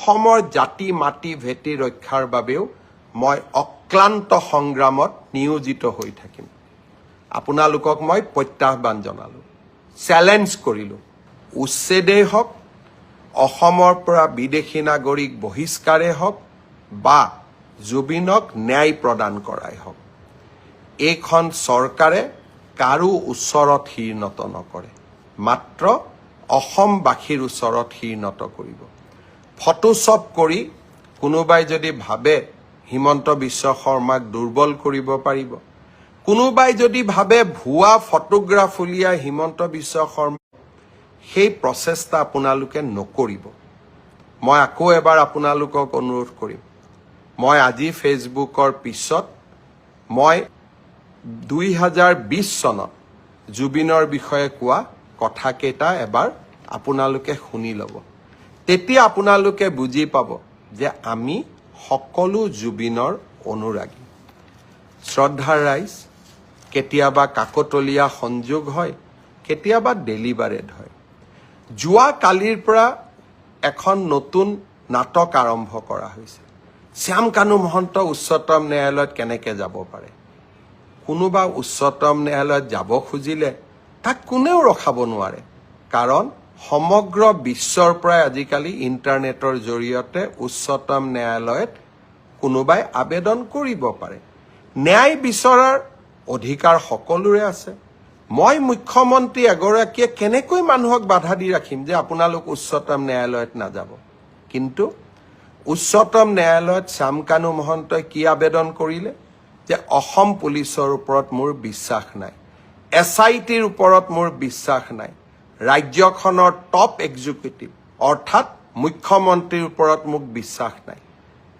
অসমৰ জাতি, মাটি, ভেটি ৰক্ষাৰ বাবেও মই অক্লান্ত সংগ্ৰামত নিয়োজিত হৈ থাকিম। আপোনালোকক মই প্ৰত্যাহ্বান জনালোঁ, চেলেঞ্জ কৰিলোঁ। উচ্ছেদেই হওক, অসমৰ পৰা বিদেশী নাগৰিক বহিষ্কাৰেই হওক বা জুবিনক ন্যায় প্ৰদান কৰাই হওক, এইখন চৰকাৰে কাৰো ওচৰত শিৰ নত নকৰে, মাত্ৰ অসমবাসীৰ ওচৰত শিৰ নত কৰিব। ফটোশ্বপ কৰি কোনোবাই যদি ভাবে হিমন্ত বিশ্ব শৰ্মাক দুৰ্বল কৰিব পাৰিব, কোনোবাই যদি ভাবে ভুৱা ফটোগ্ৰাফ উলিয়াই হিমন্ত বিশ্ব শৰ্মা, সেই প্ৰচেষ্টা আপোনালোকে নকৰিব। মই আকৌ এবাৰ আপোনালোকক অনুৰোধ কৰিম। মই আজি ফেচবুকৰ পিছত মই 2020 চনত জুবিনৰ বিষয়ে কোৱা কথাকেইটা এবাৰ আপোনালোকে শুনি ল'ব। তেতিয়া আপোনালোকে বুজি পাব যে আমি সকলো জুবিনৰ অনুৰাগী। শ্ৰদ্ধাৰ ৰাইজ, কেতিয়াবা কাকতলীয়া সংযোগ হয়, কেতিয়াবা ডেলিবাৰেট হয়। যোৱা কালিৰ পৰা এখন নতুন নাটক আৰম্ভ কৰা হৈছে। শ্যাম কানু মহন্ত উচ্চতম ন্যায়ালয়ত কেনেকে যাব পাৰে? কোনোবা উচ্চতম ন্যায়ালয়ত যাব খুজিলে তাক কোনেও ৰখাব নোৱাৰে, কাৰণ সমগ্ৰ বিশ্বৰ পৰাই আজিকালি ইণ্টাৰনেটৰ জৰিয়তে উচ্চতম ন্যায়ালয়ত কোনোবাই আবেদন কৰিব পাৰে। ন্যায় বিচৰাৰ অধিকাৰ সকলোৰে আছে। মই মুখ্যমন্ত্ৰী এগৰাকীয়ে কেনেকৈ মানুহক বাধা দি ৰাখিম যে আপোনালোক উচ্চতম ন্যায়ালয়ত নাযাব? কিন্তু উচ্চতম ন্যায়ালয়ত শ্যামকানু মহন্তই কি আবেদন কৰিলে যে অসম পুলিচৰ ওপৰত মোৰ বিশ্বাস নাই, এছআইটিৰ ওপৰত মোৰ বিশ্বাস নাই, ৰাজ্যখনৰ টপ এক্সিকিউটিভ অৰ্থাৎ মুখ্যমন্ত্ৰীৰ ওপৰত মোক বিশ্বাস নাই।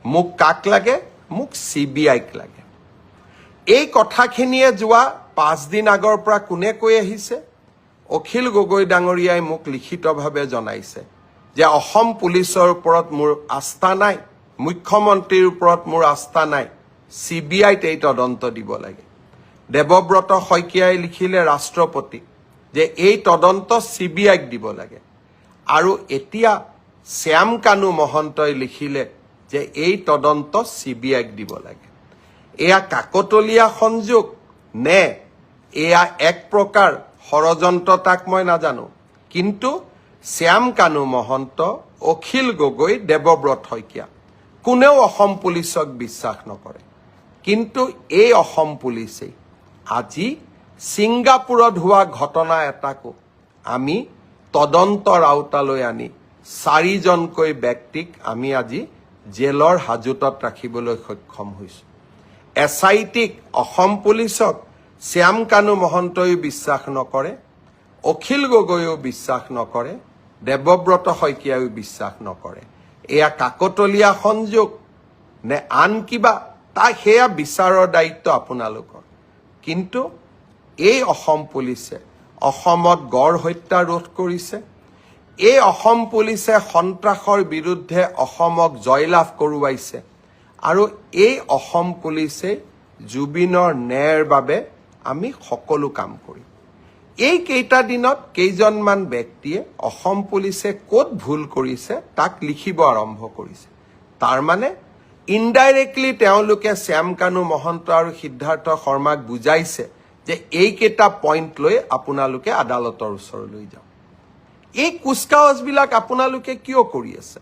মোক কাক লাগে? মোক চিবিআইক লাগে। এই কথাখিনিয়ে যোৱা 5 দিন আগৰ পৰা কোনে কৈ আহিছে? অখিল গগৈ ডাঙৰীয়াই মোক লিখিতভাৱে জনাইছে যে অসম পুলিচৰ ওপৰত মোৰ আস্থা নাই, মুখ্যমন্ত্ৰীৰ ওপৰত মোৰ আস্থা নাই, চিবিআইত এই তদন্ত দিব লাগে। দেৱব্ৰত শইকীয়াই লিখিলে ৰাষ্ট্ৰপতিক যে এই তদন্ত চিবিআইক দিব লাগে। আৰু এতিয়া শ্যাম কানু মহন্তই লিখিলে যে এই তদন্ত চিবিআইক দিব লাগে। এয়া কাকতলীয়া সংযোগ নে এয়া এক প্ৰকাৰ ষড়যন্ত্ৰ, তাক মই নাজানো। কিন্তু শ্যাম কানু মহন্ত, অখিল গগৈ, দেৱব্ৰত শইকীয়া কোনেও অসম পুলিচক বিশ্বাস নকৰে। কিন্তু এই অসম পুলিচেই আজি ছিংগাপুৰত হোৱা ঘটনা এটাকো আমি তদন্তৰ আওতালৈ আনি চাৰিজনকৈ ব্যক্তিক আমি আজি জেলৰ হাজোতত ৰাখিবলৈ সক্ষম হৈছোঁ। এছআইটিক, অসম পুলিচক শ্যাম কানু মহন্তইও বিশ্বাস নকৰে, অখিল গগৈয়েও বিশ্বাস নকৰে, দেৱব্ৰত শইকীয়াইও বিশ্বাস নকৰে। এয়া কাকতলীয়া সংযোগ নে আন কিবা, সেয়া বিচাৰৰ দায়িত্ব আপোনালোকৰ। কিন্তু এই অসম পুলিচে অসমত গড় হত্যা ৰোধ কৰিছে। এই অসম পুলিচে সন্ত্ৰাসৰ বিৰুদ্ধে অসমক জয়লাভ কৰোৱাইছে। আৰু এই অসম পুলিচে জুবিনৰ ন্যায়ৰ বাবে আমি সকলো কাম কৰিম। এই কেইটা দিনত কেইজনমান ব্যক্তিয়ে অসম পুলিচে ক'ত ভুল কৰিছে তাক লিখিব আৰম্ভ কৰিছে। তাৰমানে ইনডাইৰেক্টলি তেওঁলোকে শ্যাম কানু মহন্ত আৰু সিদ্ধাৰ্থ শৰ্মাক বুজাইছে যে এইকেইটা পইণ্ট লৈ আপোনালোকে আদালতৰ ওচৰলৈ যাওক। এই কুচকাৱাজবিলাক আপোনালোকে কিয় কৰি আছে?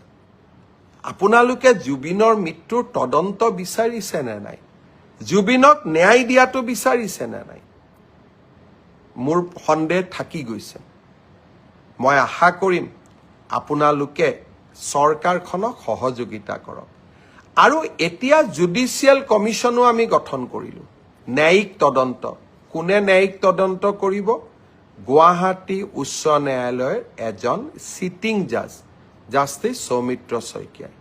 আপোনালোকে জুবিনৰ মৃত্যুৰ তদন্ত বিচাৰিছে নে নাই? জুবিনক ন্যায় দিয়াটো বিচাৰিছে নে নাই? মোৰ সন্দেহ থাকি গৈছে। মই আশা কৰিম আপোনালোকে চৰকাৰখনক সহযোগিতা কৰক। আৰু এতিয়া জুডিচিয়েল কমিশ্যনো আমি গঠন কৰিলোঁ, ন্যায়িক তদন্ত। কোনে ন্যায়িক তদন্ত কৰিব? গুৱাহাটী উচ্চ ন্যায়ালয়ৰ এজন চিটিং জাজ, জাষ্টিছ সৌমিত্ৰ শইকীয়াই।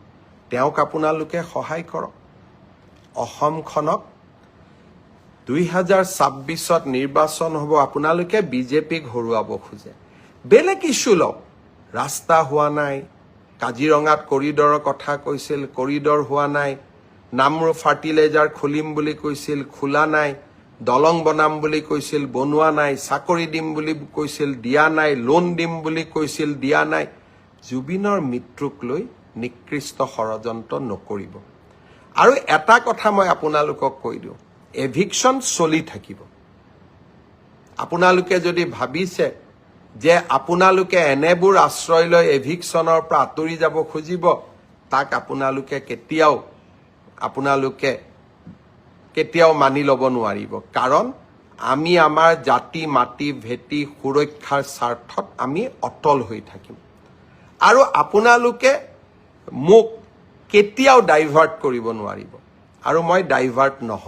তেওঁক আপোনালোকে সহায় কৰক। অসমখনক 2026ত নিৰ্বাচন হ'ব, আপোনালোকে বিজেপিক হৰুৱাব খোজে। বেলেগ ইছ্যু লওক। ৰাস্তা হোৱা নাই, কাজিৰঙাত কৰিডৰৰ কথা কৈছিল, কৰিডৰ হোৱা নাই। নামৰূপ ফাৰ্টিলাইজাৰ খুলিম বুলি কৈছিল, খোলা নাই। দলং বনাম বুলি কৈছিল, বনোৱা নাই। চাকৰি দিম বুলি কৈছিল, দিয়া নাই। লোন দিম বুলি কৈছিল, দিয়া নাই। জুবিনৰ মৃত্যুক লৈ নিকৃষ্ট ষড়যন্ত্ৰ নকৰিব। আৰু এটা কথা মই আপোনালোকক কৈ দিওঁ, এভিকশ্যন চলি থাকিব। আপোনালোকে যদি ভাবিছে যে আপোনালোকে এনেবোৰ আশ্ৰয় লৈ এভিকশ্যনৰ পৰা আঁতৰি যাব খুজিব, তাক আপোনালোকে কেতিয়াও মানি ল'ব নোৱাৰিব। কাৰণ আমি আমাৰ জাতি, মাটি, ভেটি সুৰক্ষাৰ স্বাৰ্থত আমি অটল হৈ থাকিম আৰু আপোনালোকে মোক কেতিয়াও ডাইভাৰ্ট কৰিব নোৱাৰিব আৰু মই ডাইভাৰ্ট নহওঁ।